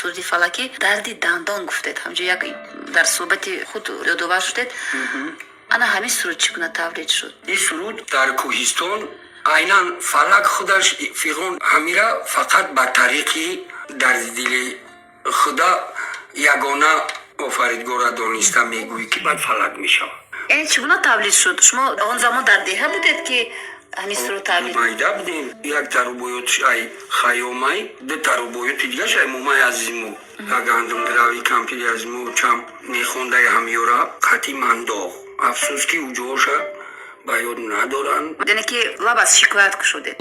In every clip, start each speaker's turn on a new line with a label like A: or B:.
A: Суруди фалакӣ дарди дандон гуфтед, ҳамҷо як дар суҳбати худ ёдовар шудед. Ана ҳамин суруд чӣ гуна тавлид шуд?
B: Ин суруд дар кӯҳистон айнан фалак худаш фиғон ҳамира фақат ба тариқи дарди дили худа ягона офаридгора дониста мегӯӣ, ки баъд фалак мешавад.
A: Яъне чӣ гуна тавлид шуд? Шумо он замон дар деҳа будед, ки ҳамин суруд тавлид?
B: Майда будем. Як тарубоётш ай Хайёмай, ду тарубоёти дигаш ай момай азизимо, як гандумгирави кампири азимо чам мехондай ҳамёра қати мандоғ. Афсӯс, ки уҷоша ба ёд надоранд.
A: Яъне ки лаб аз шикоят кушодед.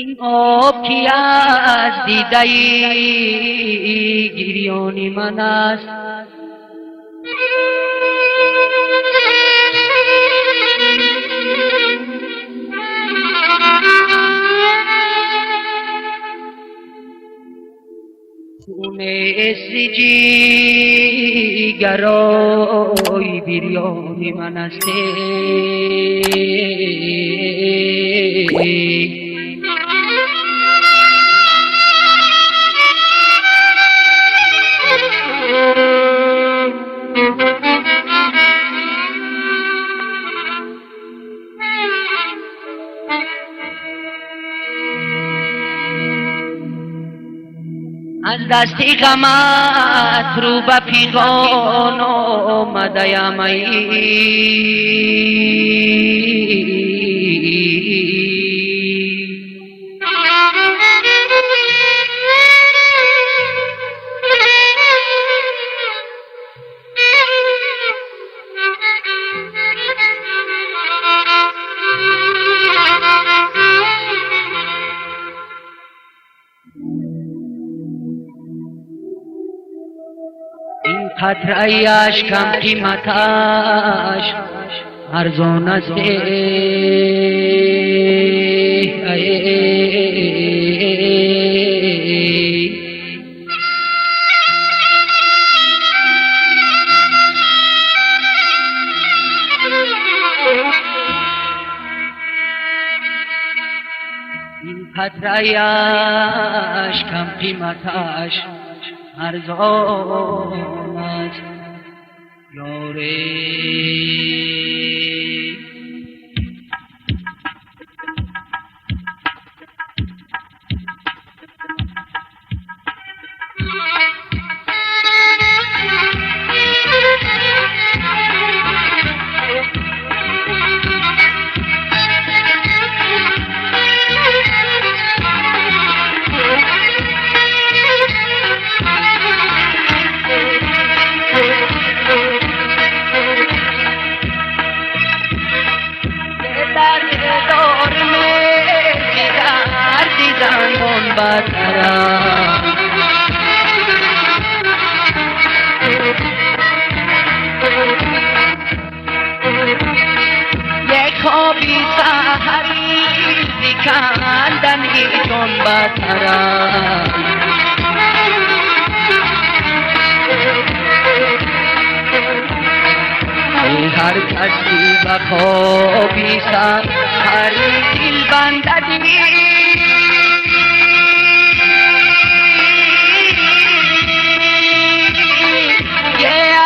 C: Ин об ки аз дидаи гирёни ман аст, хуни ҷигарои бирёни ман аст. Аз дасти ғамат рӯ ба фиғон омадаямай. Ин қатраи ашкам қиматаш арзон аст. Ин қатраи ашкам қиматаш арзон аст, ёре.
D: Thank you.
C: батарам. Як хоби саҳарӣ зи кандани ҷон батарам. Ҳар кас ки ба хоби саҳарӣ дил бандад,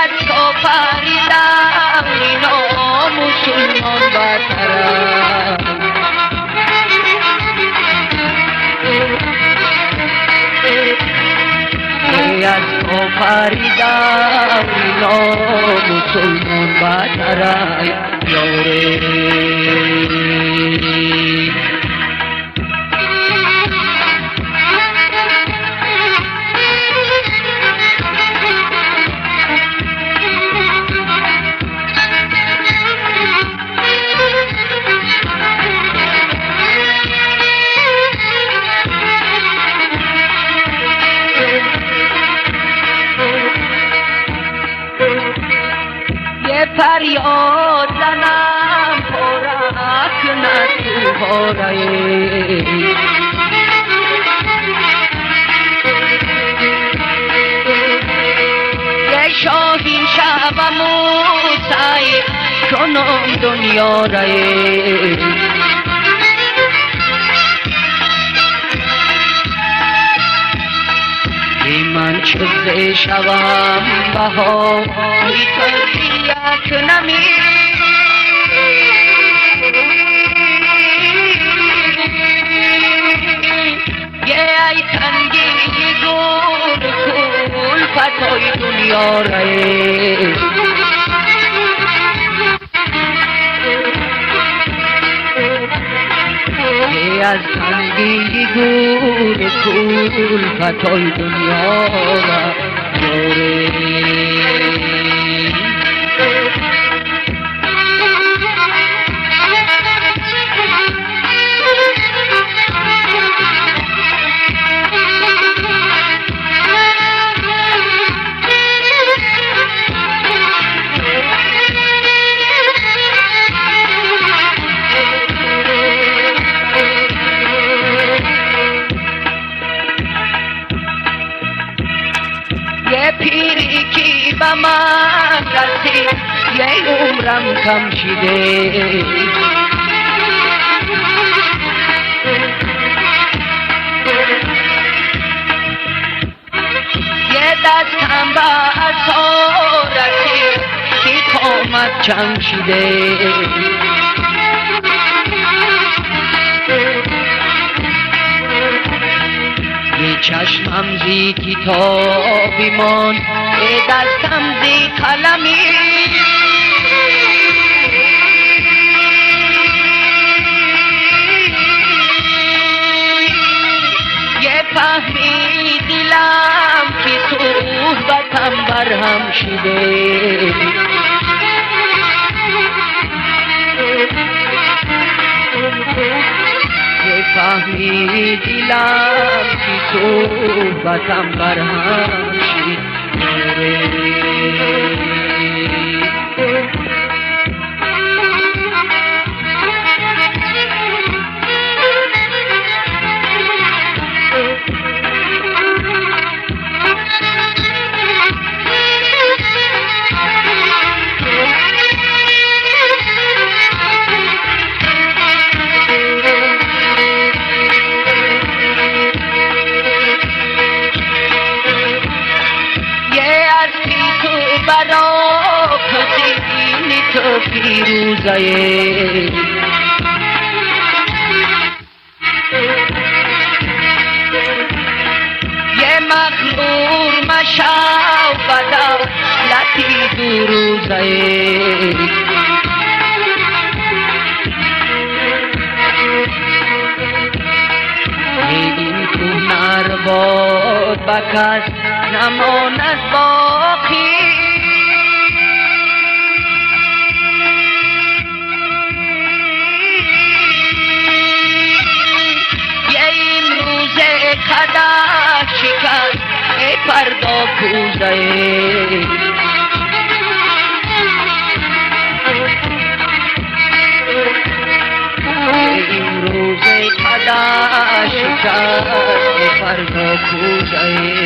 C: аз кофаридан номусулмон батарам. Аз кофаридан номусулмон батарам. Ёре фарёд занам пора кунад туҳораи, یه شاهین شوم و سعی کنم دنیا رای. من چوزه شوم بهای تو یک نمی، یه ای تنگی گور کل فتای دنیا رای. از تنگی گور کل فتای دنیا را. پیری کی به من رسید یه عمرم کم شده، یه دستم به عصا رسید که قامت چنگ شده. چشمم زی کتابی مان، دستم زی قلمی، یه فهمی دلم که صحبتم برهم شده. فهمی دلم که صحبتم برهم شد. پیروزه یه مغرور مشو بدولتی دو روزه، این هنر باد بکس نماند باقی، қадах шикаст, фардо кӯзае. Имрӯз қадах шикаст, фардо кӯзае.